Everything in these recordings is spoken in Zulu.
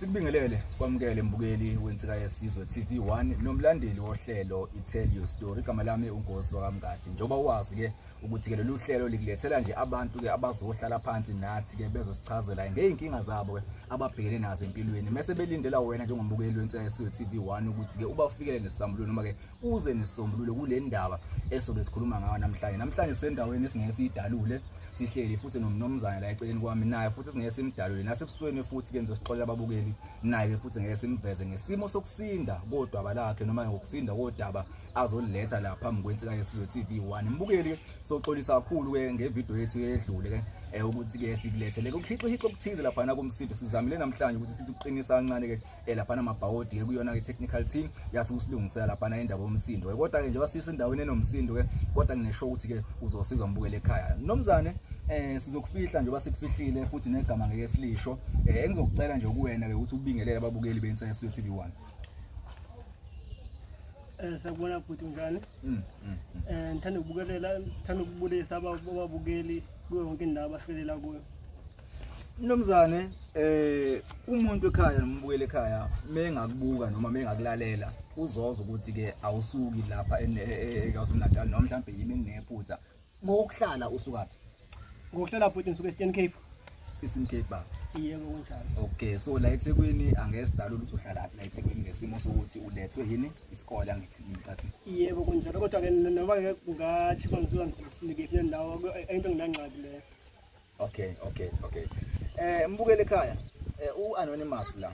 Sikubingelele sikwamukele mbukeli weNsika Yesizwe TV1 nomlandeli wohlelo iTell Your Story. Igama lami uNkosi wakaMngadi. Njengoba wazi ke ukuthi ke lolu hlelo likulethela nje abantu ke abazohlala phansi nathi ke bezosichazela ngeyinkinga zabo ke ababhekene nazo empilweni. Mase belindela wena njengombukeli weNsika Yesizwe TV1 ukuthi ke ubafikele nesisambulo noma ke uze nesisombululo kule ndaba esobe sikhuluma ngayo namhlanje. Namhlanje sendaweni esingeke siyidalule, sihleli futhi nomnomzane la eceleni kwami naye futhi singeke simdalule nasebusweni futhi ke nizosixolela ababukeli naye ke futhi ngeke simveze ngesimo sokusinda kodaba lakhe noma ngokusinda kodaba azoliletha la phambi kweNsika Yesizwe TV1. Mbukeli ke soxolisa kakhulu ke ngevideo yethu edlule ke ukuthi ke sikulethele kukhixihixo okuthize lapha kumsindo. Sizamile namhlanje ukuthi sithi ukuqinisa kancane ke laphana amabhawodi ke kuyona ke technical team yathi usilungisela laphana indaba yomsindo ke, kodwa ke njengoba sisendaweni enomsindo ke, kodwa nginesho ukuthi ke uzosizwa mbukele ekhaya. Mnumzane, sizokufihla njengoba sikufihlile futhi negama ngeke silisho. Engizokucela nje kuwena ke ukuthi ubingelele ababukeli beNsika Yesizwe TV1. Sakubona bhuti, njani? Ngithanda ukubukelela, ngithanda ukubulisa ababukeli kuyo yonke indawo abafikelela kuyo. Mnumzane, umuntu ekhaya nombukeli ekhaya mengakubuka noma mengakulalela uzoza ukuthi ke awusuki lapha eKwaZulu Natal noma mhlawumbe yimi enginephutha. Ngokuhlala usukaphi? Ngokuhlala bhuti ngisuka e-Eastern Cape. Eastern Cape ba. Yebo, kunjalo. Okay, so la eThekwini angeke sidalule ukuthi uhlala la eThekwini ngesimo sokuthi ulethwe yini isikole, angithi ngicathi. Yebo, kunjalo, kodwa ke noma ke kungathi ngisuka ngisinike nendawo into nginangxaki leyo. Okay. Mbukele ekhaya, u-Anonymous la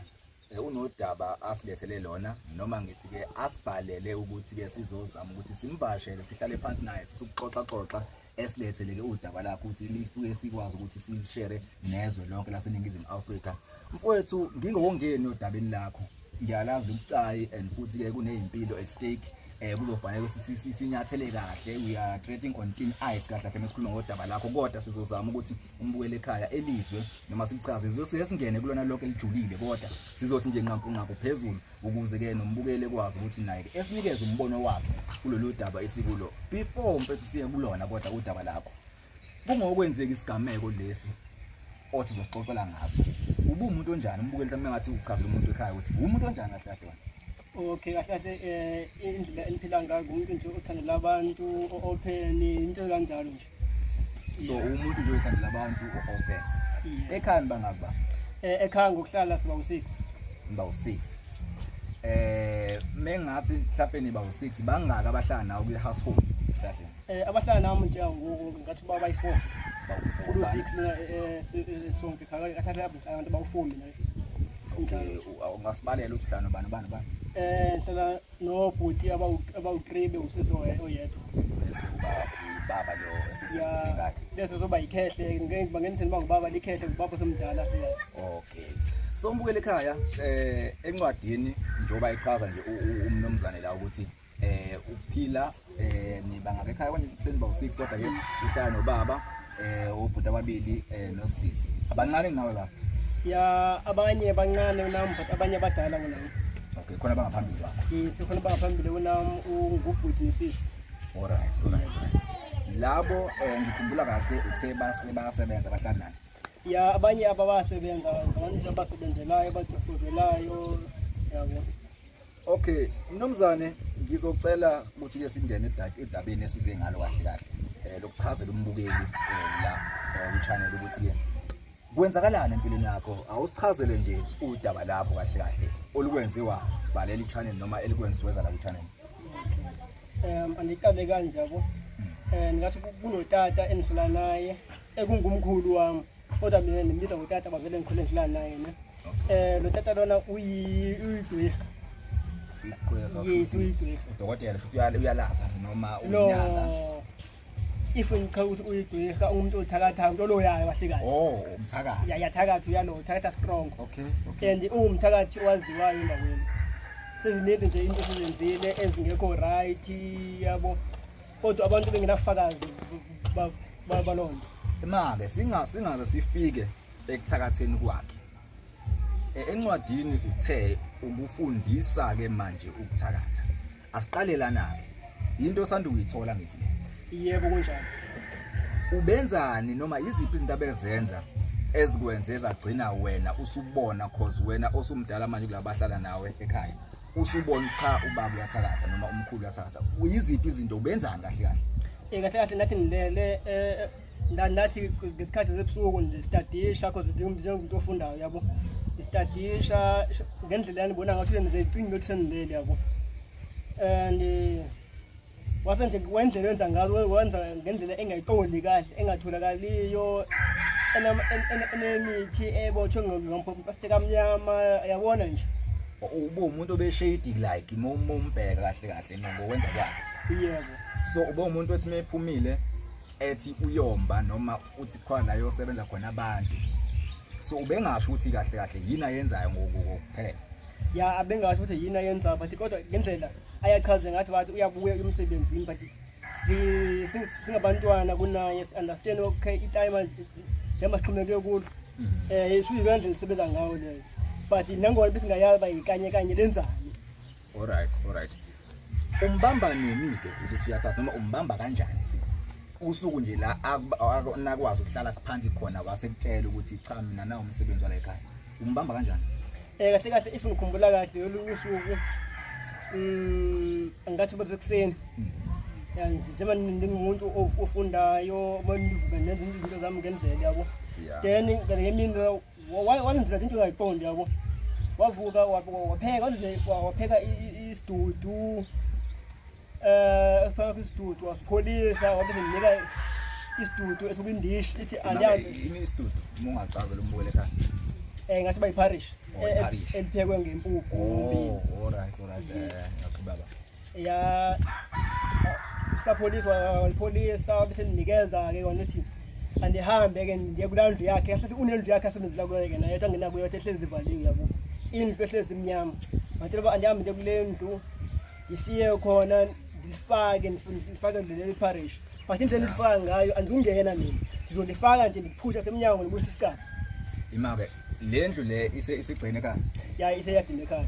unodaba asilethele lona noma ngithi ke asibhalele ukuthi ke sizozama ukuthi simbashele, sihlale phansi naye sithi ukuxoxa xoxa, esilethele ke udaba lakhe ukuthi lifike sikwazi ukuthi silishare nezwe lonke laseNingizimu Afrika. Mfowethu, ngingokongeni odabeni lakho, ngiyalazi lubucayi and futhi ke kunezimpilo at stake. Kuzofanele sinyathele kahle, we are treading on thin ice kahle kahle mesikhuluma ngodaba lakho, kodwa sizozama ukuthi umbukele ekhaya elizwe noma silichaze. Sizose singene kulona lonke elijulile, kodwa sizothi nje nqampu nqampu phezulu ukuze ke nombukele ekwazi ukuthi naye ke esinikeze umbono wakhe kulolu daba esikulo. Before mfethu siye kulona kodwa udaba lakho, kungokwenzeka isigameko lesi othi uzosixoxela ngaso, ubumuntu onjani? Umbukeli mhlawumbe engathi uchazela umuntu ekhaya ukuthi umuntu onjani kahle kahle wena. Okay, kahle kahle indlela eniphila ngayo umuntu nje othandela abantu, open, into kanjalo nje. So umuntu nje othandela abantu, open. Ekhaya nibangaki ba? Ekhaya ngokuhlala siba u6. Niba u6. Mengathi mhlawumbe niba u6, bangaka abahlala nawe kule household kahle? Abahlala nami nje ngoku ngathi baba bayi4. Bawu4. Kulo 6 mina sonke ekhaya kahle kahle abantu bawu4 mina. Okay, ungasibalela ukuthi uhlala nobani bani bani? Ngihlala nobhuti abawu3 bewusisi oyedwa. Bese kuba ubaba lo esesengaka. Bese soba yikhehle, ngeke bangenithini bangubaba, likhehle, ngubaba somdala siyazi. Okay. So mbukele ekhaya, encwadini njengoba ichaza nje umnumzane la ukuthi uphila nibanga ekhaya konje seniba u6, kodwa ke uhlala nobaba, obhuti ababili nosisi. Abancane nawe ba? Ya, abanye bancane kunami but abanye abadala kunami. Okay, khona bangaphambili kwakho. Yes, khona bangaphambili kunami, ungubhuti nosisi. Alright. Labo ngikhumbula kahle uthe base bayasebenza, bahlala nani? Ya, abanye ababasebenza ngabantu abasebenzelayo, abajofozelayo, yabo. Okay, mnumzane, ngizocela ukuthi ke singene edabeni esize ngalo kahle kahle. Lokuchazela umbukeli la ku channel ukuthi ke kwenzakalani empilweni yakho. Awusichazele nje udaba lakho kahle kahle olukwenziwa baleli channel noma elikwenziwa la ku channel. Andiqale kanje, yabo. Ngathi kunotata engihlala naye ekungumkhulu wami. Kodwa mina ngimbiza ngotata bavele ngikhule ngihlala naye ne. Lo tata lona uyigqirha. Igqirha? Yes, uyigqirha. Udokotela futhi uyalapha noma No. uyinyanga? If ngicha ukuthi uyigqirha, umuntu othakatha, umuntu oloyayo kahle kahle. Oh, umthakathi. Ya, yathakatha, uyalo, uthakatha strong. Okay. And uwumthakathi owaziwayo endaweni. Seziningi nje into esizenzile ezingekho right, yabo. Kodwa abantu bengenafakazi baloo nto. Ima-ke singaze sifike ekuthakatheni kwakhe. Encwadini uthe ukufundisa ke manje ukuthakatha. Asiqale lana-ke. Into osanda ukuyithola ngithi le. Yebo, kunjalo. Ubenzani noma yiziphi izinto abezenza Ezikwenze zagcina wena usubona, cause wena osumdala manje kulabahlala nawe ekhaya, usubona cha ubaba uyathakatha noma umkhulu uyathakatha. Uyiziphi izinto, ubenzani kahle kahle? Kahle kahle nathi ngilele, nathi ngesikhathi sebusuku ndistadisha, cause njengomuntu ofundayo, yabo, ndistadisha ngendlela yanibona ngathi ndicinga ukuthi sendilele, yabo. And wase nje wendlela wenza ngazo, wenza ngendlela engayiqondi kahle, engatholakaliyo, enemithi ebotshwe ngomplastiki amnyama, yabona nje. Ube umuntu obeshady like mombheka kahle kahle ngokwenza kwakhe? Yebo. So ube umuntu othi mephumile ethi uyomba noma uthi khona la yosebenza khona abantu, so ubengasho ukuthi kahle kahle yini ayenzayo ngokuphela? Ya, abengasho ukuthi yini ayenzayo, but kodwa ngendlela ayachaze ngathi bathi uyabuya emsebenzini, but singabantwana kunaye si-understand, okay, itime njengoba sixhomeke kulo, shuthi iyona ndlela isebenza ngayo leyo, but nangona besingayazi uba yikanye kanye lenzani. Alright, umbamba nini-ke ukuthi uyathatha, noma umbamba kanjani usuku nje la nakwazi ukuhlala phansi khona wasekutshela ukuthi cha, mina nawo umsebenzi wala ekhaya? Umbamba kanjani? Kahle kahle, if ngikhumbula kahle, lolunye usuku, angathi basekuseni. Ya, njengoba ndingumuntu ofundayo, uma ndivuke nenza izinto zami ngendlela, yabo. Then ngemini wandlela into engayiqondi, yabo, wavuka wapheka, wapheka isidudu, esipheka isidudu, wasipholisa, wabe senginika isidudu esikwindishi, ithi andihambe. Yini isidudu, uma ungachazela umbukele ekhaya? Ngathi bayipharish. Oh, ipharish. Eliphekwe ngempuphu ngommbila. Oh, alright, okay baba. Ya, sapholiswa, walipholisa, bese ndinikeza-ke yona, ukuthi andihambe-ke ndiye kulaa ndlu yakhe. Yahlezi unendlu yakhe asebenzela kuyo-ke naye, ethi angena kuyo, ethi ehlezi ivaliwe, yabo, indlu ehlezi imnyama. Ngathi uba andihambe ndiye kule ndlu, ngifike khona ndilifake, ndifake leli parish, but indlela endilifaka ngayo andikungena mina, ngizolifaka nje, ndiphusha emnyango, ndibuyisa isikhathi. Ima-ke, le ndlu le isigcine ekhaya? Ya, iseyadini ekhaya.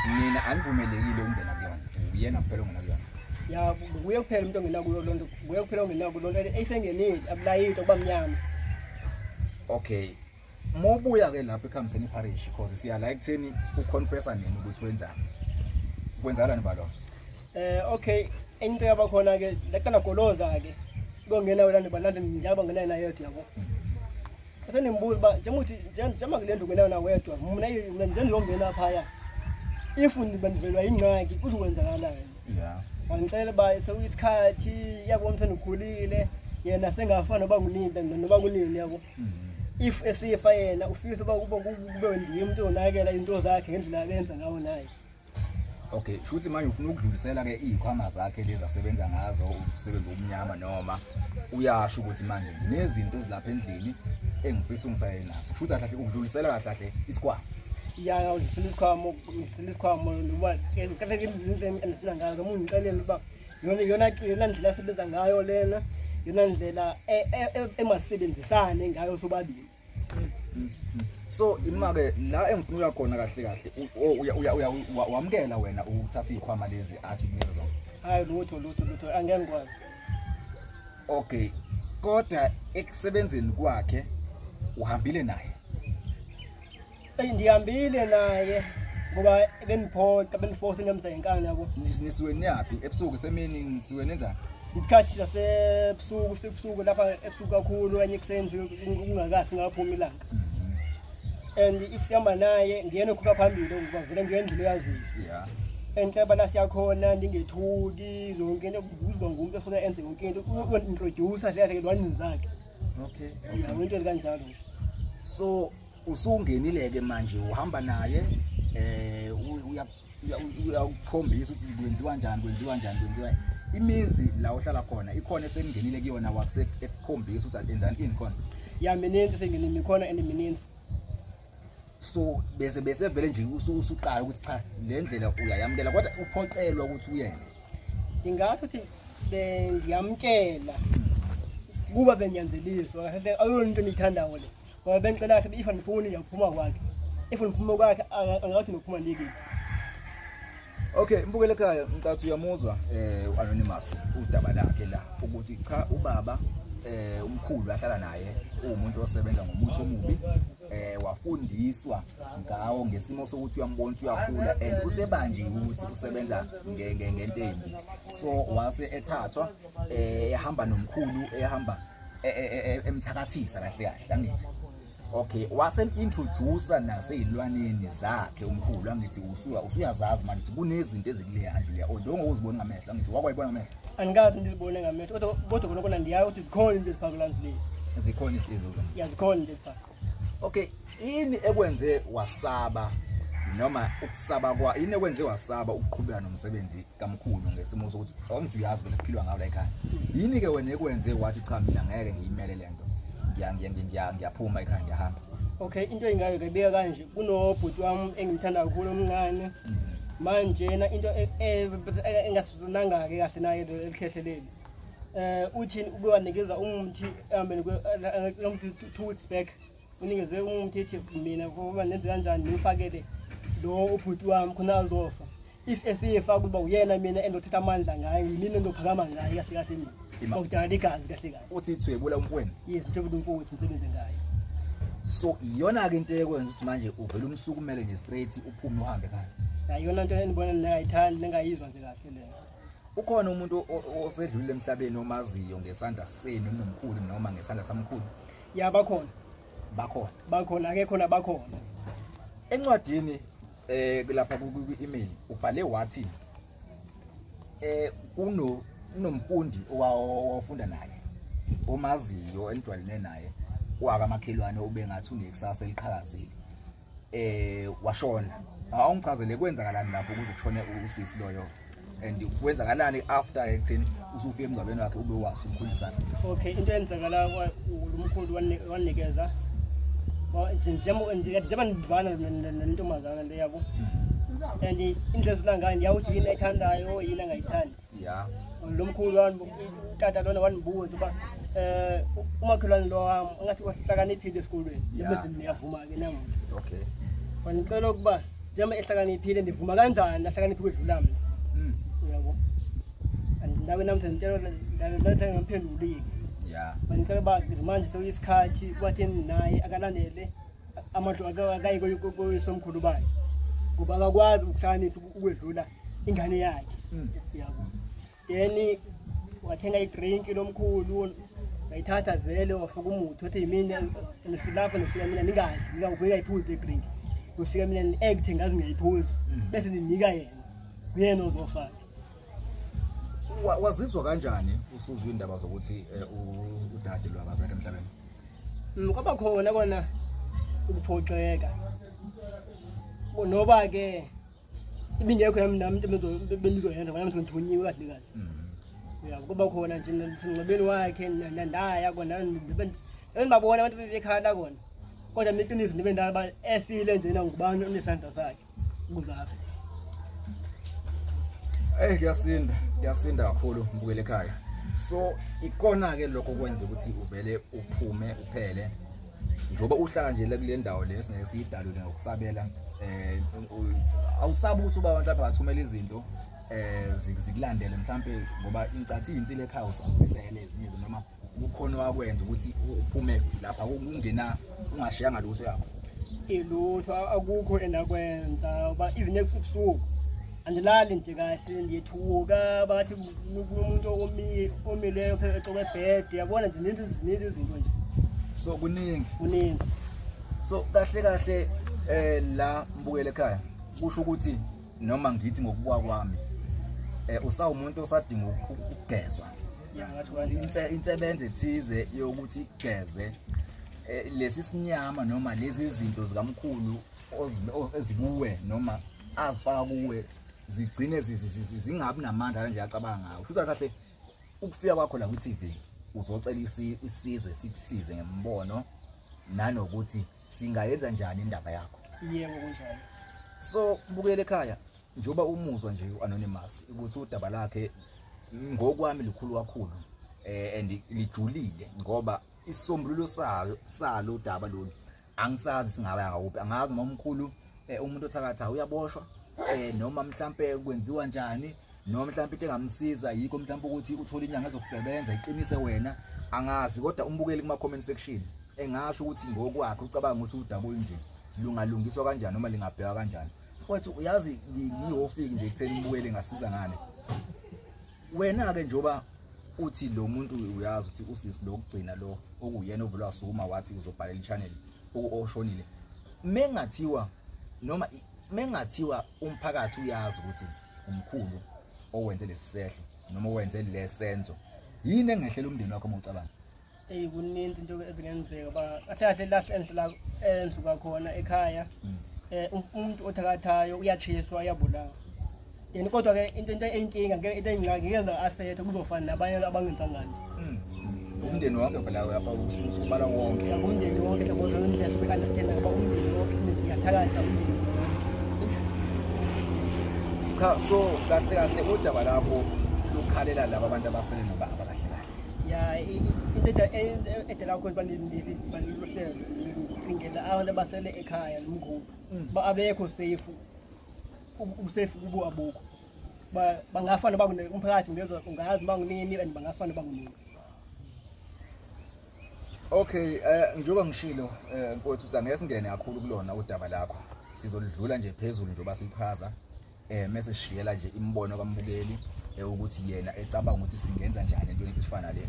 Nina anivumelekile ukungena kuyona, uyena kuphela ongena kuyona? Ya, nguye kuphela umuntu ongena kuyo loo nto, nguye kuphela ongena kulo nto. Eyisengenile akulayitwa, kuba mnyama. Okay, mobuya ke lapho ekuhambiseni iparish, because siya la ekutheni uconfessa nini ukuthi wenzani, kwenzakalani balona? Okay, enye into yabakhona ke, laqala goloza ke kongena wena balanda njaba ngena naye yedwa, yabo. Senimbuza uba njengokuthi njengoba kule ndlu ngena na wedwa, mna ndizongena phaya, if ndivelwa ingxaki kuzokwenzakalani? Wangixela uba sekuyisikhathi, yabo, umthanda ukhulile yena, sengafa noba kunini, noba kunini, yabo. If esifa yena, ufisa uba kube ndim umntu onakela into zakhe ngendlela abenza ngawo naye. Okay, shuthi manje ufuna ukudlulisela ke izikhwama zakhe lezi asebenza ngazo umsebenzi omnyama, noma uyasho ukuthi manje nginezinto ezilapha endlini engifisa ungisaye nazo? Shuthi kahle kahle ukudlulisela kahle kahle isikhwama? Ya, udlulisela isikhwama, udlulisela isikhwama noba kahle indlela endifuna ngayo, noma ungixelele uba yona ndlela asebenza ngayo lena, yona ndlela emasebenzisane ngayo sobabili. So ima-ke la engifuna uya khona kahle kahle, wamukela wena ukuthatha iy'khwama lezi athi ukunikeza zona? Hayi, lutho, lutho, lutho, angeke ngikwazi. Okay, kodwa ekusebenzeni kwakhe uhambile naye? Eyi, ndihambile naye ngoba bendiphoqa, bendiforce ngemza ngenkani, yabo. Nisuke niyaphi ebusuku, semini, nisuke nenzani? Isikhathi sasebusuku, sebusuku lapha, ebusuku kakhulu okanye ekuseni kungakathi ngaphuma ilanga. And if sihamba naye, ngiyena okhupha phambili ngoba vele ngiyendlela oyaziyo. And xa bana siyakhona, ndingethuki yonke into, kuzoba ngumuntu ofuna enze yonke into, u-introduce kahle kahle lwanini zakhe. Yabo, into kanjalo nje. So usungenile-ke manje, uhamba naye, uyakukhombisa ukuthi kwenziwa njani, kwenziwa njani, kwenziwa imizi la ohlala khona ikhona esengingenile kuyona, wakuse ekukhombisa ukuthi enzani, ini khona? Ya, mininzi senginini khona and mininzi. So bese vele nje usuqala ukuthi cha, le ndlela uyayamukela, kodwa uphoqelwa ukuthi uyenze? Ngingathi ukuthi bengiyamkela kuba benyanzeliswa. Kahle ayona into engiyithandayo le, ngoba bengicela kahle, if andifuni ngiyaphuma kwakhe, if ngiphuma kwakhe angathi nokuphuma ndikile. Okay, mbukele ekhaya, ngicathi uyamuzwa uAnonymous udaba lakhe la ukuthi cha, ubaba Umkhulu ahlala naye uwumuntu osebenza ngomuthi omubi, wafundiswa ngawo ngesimo sokuthi uyambona ukuthi uyakhula and usebanjiwe ukuthi usebenza ngento embi. So wase ethathwa, ehamba nomkhulu, ehamba emthakathisa kahle kahle, angithi? Okay, wase introducer naseyilwaneni zakhe umkhulu, angithi? Usuya usuyazazi manje ukuthi kunezinto ezikuleya ndlu leya, although ngokuzibona ngamehlo, angithi? Wakwayibona ngamehlo? Andikazi ndizibone ngamehlo, kodwa kona kona ndiyayo ukuthi zikhona into eziphaa kulaa ndlu leyo. Zikhona izinto ezikulo? Ya, zikhona into eziphaa. Okay, yini ekwenze wasaba, noma ukusaba kwa yini ekwenze wasaba ukuqhubeka nomsebenzi kamkhulu ngesimo sokuthi angithi uyazi vele kuphilwa ngawo la ekhaya? Yini ke wena ekwenze wathi, cha, mina ngeke ngiyimele lento, ngiya ngiya ngiya ngiyaphuma ekhaya, ngiyahamba? Okay, into engayo ngayibeka kanje: kunobhuti wami engimthanda kakhulu omncane. Manjena into engasusananga-ke kahle naye elikhehle leli, uthi uke wanikeza umuthi ehambeni lomuthi 2 weeks back. Unikezwe umuthi, ethi mina kuba nenze kanjani, nimfakele lo ubhuti wami khona azofa. If esifa, kuba uyena mina endothatha amandla ngaye, yimina endophakama ngaye kahle kahle mina. Okudala igazi kahle kahle. Uthi thwebula umfowenu? Yes, ngithwebula umfowethu, ngisebenze ngaye. So iyona-ke into ekwenza ukuthi manje uvele umsukumele nje straight, uphume uhambe ekhaya? Iyona nto endibona ndingayithandi, ndingayizwa nje kahle leyo. Ukhona umuntu osedlulile emhlabeni omaziyo ngesandla senu nomkhulu noma ngesandla samkhulu? Ya, bakhona. Bakhona? Bakhona, akekhona, bakhona. Encwadini lapha ku-email ubhale wathi kunomfundi owafunda naye omaziyo enijwayelene naye wakamakhelwane, ubengathi unekusasa eliqhakazile, washona. Awungichazele kwenzakalani lapho ukuze kushone usisi loyo, and kwenzakalani after ekutheni usufike emngcwabeni wakhe, ube wazi umkhulisana? Okay, into eyenzakala, lo mkhulu wanikeza njengoba ndivana nentombazana le yabo, and indlela ezula ngayo ndiyawuthi yini ayithandayo, yini angayithandi. Lo mkhulu wami, utata lona, wandibuza uba umakhelwane lo wami angathi wahlakaniphile esikolweni. Bese ndiyavuma-ke namuhla. Wandicela ukuba njengoba ehlakaniphile, ndivuma kanjani ahlakaniphe kwedlula mna? Uyabo, ndabe nami sengitshela ndabe ngamphendulile. Wandicela uba manje sekuyisikhathi kwathi naye akalandele amandla, akaye koyisomkhulu bakhe ngoba akakwazi ukuhlakanipha ukwedlula ingane yakhe. Yabo, then wathenga idrink lomkhulu, ngayithatha vele, wafaka umuthi, wathi yimina nifilapho, nifika mina ningadli, ngingayiphuzi le drink, kufika mina ni-act ngazi ngiyayiphuza, bese ninika yena, uyena ozofaka. Wazizwa kanjani usuzwa indaba zokuthi udade lwakazakhe emhlabeni? Kwaba khona kona ukuphoxeka, noba ke ibingekho yami nami into bengizoyenza ngoba nami ngithunyiwe kahle kahle. Uyabo, kuba khona nje nasemngcwabeni wakhe, ndaya kona, bendibabona abantu bebekhala kona, kodwa mina iqiniso ndibe ndaba esile nje ngubani onesandla sakhe ukuze afe. Kuyasinda, kuyasinda kakhulu, mbukele ekhaya. So ikona ke lokho kwenza ukuthi uvele uphume uphele, njengoba uhlala nje le kule ndawo le singeke siyidalule ngokusabela. Awusabi ukuthi uba abantu abangathumela izinto zikulandele mhlambe, ngoba incathi insile ekhaya usazisele ezinye izinto, noma kukhona wakwenza ukuthi uphume lapha kungena ungashiyanga lutho yakho? Ilutho akukho endakwenza, uba even ebusuku andilali nje kahle, ndiyethuka, bathi kunomuntu omileyo ecoke ebhede, yabona nje, zininzi zininzi izinto nje. So kuningi. Kuninzi. So kahle kahle la mbukele ekhaya, kusho ukuthi noma ngithi ngokubuka kwami usawumuntu osadinga ukugezwa. Ya, ngathi kanje. Insebenzo ethize yokuthi igeze lesi sinyama noma lezi zinto zikamkhulu ezikuwe noma azifaka kuwe, zigcine zingabi namandla kanje acabanga ngawo. Futhi kahle ukufika kwakho la ku-TV uzocela isizwe sikusize ngembono nanokuthi singayenza njani indaba yakho. Yebo, kunjalo. So bukele ekhaya, njengoba umuzwa nje u-anonymous ukuthi udaba lakhe ngokwami lukhulu kakhulu and lijulile, ngoba isisombululo sayo salo udaba lolu angisazi singaba ngakuphi. Angazi noma umkhulu umuntu othakatha uyaboshwa noma mhlambe kwenziwa njani. Noma mhlawumbe into engamsiza yikho mhlawumbe ukuthi uthole inyanga ezokusebenza iqinise wena, angazi. Kodwa umbukeli kuma comment section engasho ukuthi ngokwakhe ucabanga ukuthi udaba olunje lungalungiswa kanjani noma lingabhekwa kanjani. Mfowethu, uyazi ngiyofiki nje ekutheni umbukeli engasiza ngane. Wena-ke njengoba uthi lo muntu uyazi ukuthi usisi lo kugcina lo okuyena ovele wasukuma wathi uzobhalela i-channel oshonile, mengathiwa noma mengathiwa umphakathi uyazi ukuthi umkhulu owenze lesi sehlo noma owenze lesenzo, yini engehlela umndeni wakho uma ucabanga? Eyi, kuninzi into ezingenzeka ba kahle kahle lahle enhla ensuka khona ekhaya. Umuntu othakathayo uyatshiswa, uyabulawa yena. Kodwa ke into eyinkinga ke, into eyingxaki ngenza asethe kuzofana nabanye abangenzangani. Umndeni wonke phela lapha usubala wonke. Umndeni wonke yabona indlela be-understand ngoba umndeni wonke uyathakatha umndeni wonke. Cha, so kahle kahle udaba lapho lukhalela laba abantu abasele nobaba kahle kahle. Ya, into edala khona uba luhlelo ngicingela abantu abasele ekhaya nomkhulu ba abekho safe, ubusafe kubo abukho. Bangafana umphakathi ungezwa ungazi uba ngunini and bangafana uba ngunini. Okay, njengoba ngishilo mfowethu, sangeke singene kakhulu kulona udaba lakho. Sizolidlula nje phezulu njengoba sichaza. Mase sishiyela nje imibono kambukeli ukuthi yena ecabanga ukuthi singenza njani entweni efana le.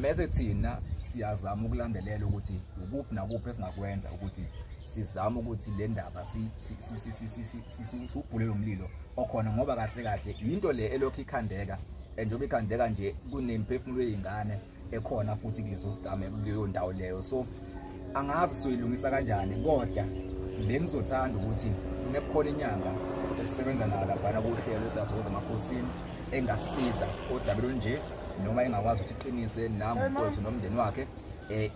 Mase thina siyazama ukulandelela ukuthi ukuphi nakuphi esingakwenza ukuthi sizame ukuthi le ndaba si si si si si si siwubhule lo mlilo okhona, ngoba kahle kahle into le elokhu ikhandeka, njengoba ikhandeka nje kunemphefumulo yezingane ekhona futhi kuleso sigameko kuleyo ndawo leyo. So angazi soyilungisa kanjani, kodwa bengizothanda ukuthi mekukhona inyanga esisebenza nayo laphana kuhlelo esiyathokoza emakhosini engasiza odabeni olunje, noma engakwazi ukuthi iqinise nangu mfowethu nomndeni wakhe,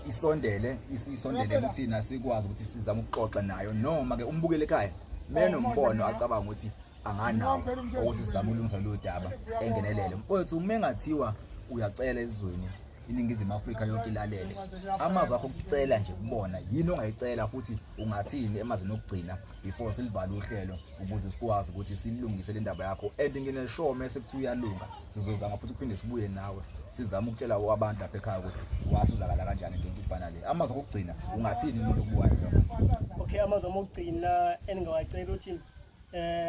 isondele isondele kuthina sikwazi ukuthi sizame ukuxoxa nayo, noma ke umbukele ekhaya menombono acabanga ukuthi anganawo ukuthi sizame ukulungisa lolu daba, engenelele. Mfowethu, uma engathiwa uyacela esizweni, iNingizimu Afrika yonke ilalele, amazwi akho okucela nje kubona, yini ongayicela futhi ungathini emazini okugcina before silivale uhlelo, ukuze sikwazi ukuthi silungise le ndaba yakho? And ngine-sure mese kuthiwa uyalunga, sizozama futhi ukuphinde sibuye nawe, sizame ukutshela abantu lapha ekhaya ukuthi wasizakala kanjani entweni efana le. Amazwi okugcina, ungathini umuntu okubukayo njengoba? Okay, amazwi ami okugcina engingawacela ukuthi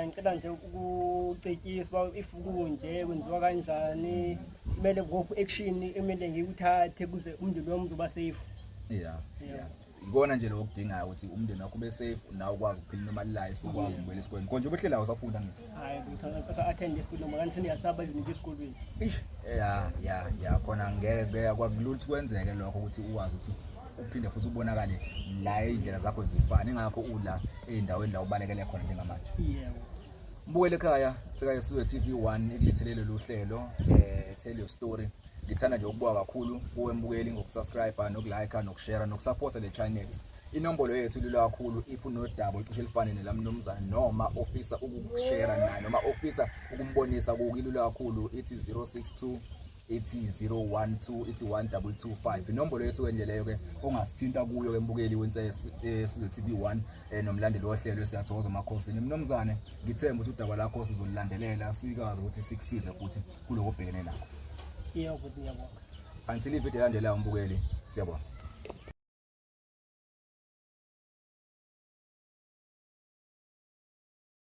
ngicela nje ukucetyiswa if kunje kwenziwa kanjani, kumele ngophi action emele ngiwuthathe kuze umndeni wami uzoba safe. Ikona nje lokho okudingayo ukuthi umndeni wakho ube safe, nawe ukwazi ukuphila normal life, ukwazi ukubuyela esikoleni. Konje ubehlelayo usafunda ngithi? Hayi, ukuthi attend esikolweni noma kanti sengiyasaba nje esikolweni. Ish, ya, khona ngeke kwakulula ukuthi kwenzeke lokho ukuthi ukwazi ukuthi uphinde futhi ubonakale la iy'ndlela zakho zifana, ingakho ula ey'ndaweni la ubalekele khona njengamanje. Yebo. Mbukele ekhaya, Nsika Yesizwe TV 1 ikulethele lolu hlelo Tell Your Story. Ngithanda nje ukubonga kakhulu kuwe mbukeli ngokusubscribe, nokulike, nokushare, nokusupporta le channel. Inombolo yethu ilula kakhulu. If unodaba olucishe lifane nelamnumzane noma ofisa ukukushare naye noma ofisa ukumbonisa, kukilula kakhulu, ithi 062 ithi 012 ithi 1225, inombolo yethu ke leyo ke ongasithinta kuyo ke, mbukeli weNsika TV 1 nomlandeli wohlelo Siyathokoza Makhosini. Mnumzane, ngithemba ukuthi udaba lakho sizolulandelela, sikwazi ukuthi sikusize futhi kuloko obhekene nakho. Yebo futhi, ngiyabonga. Until ivideo elandelayo, mbukeli, siyabonga.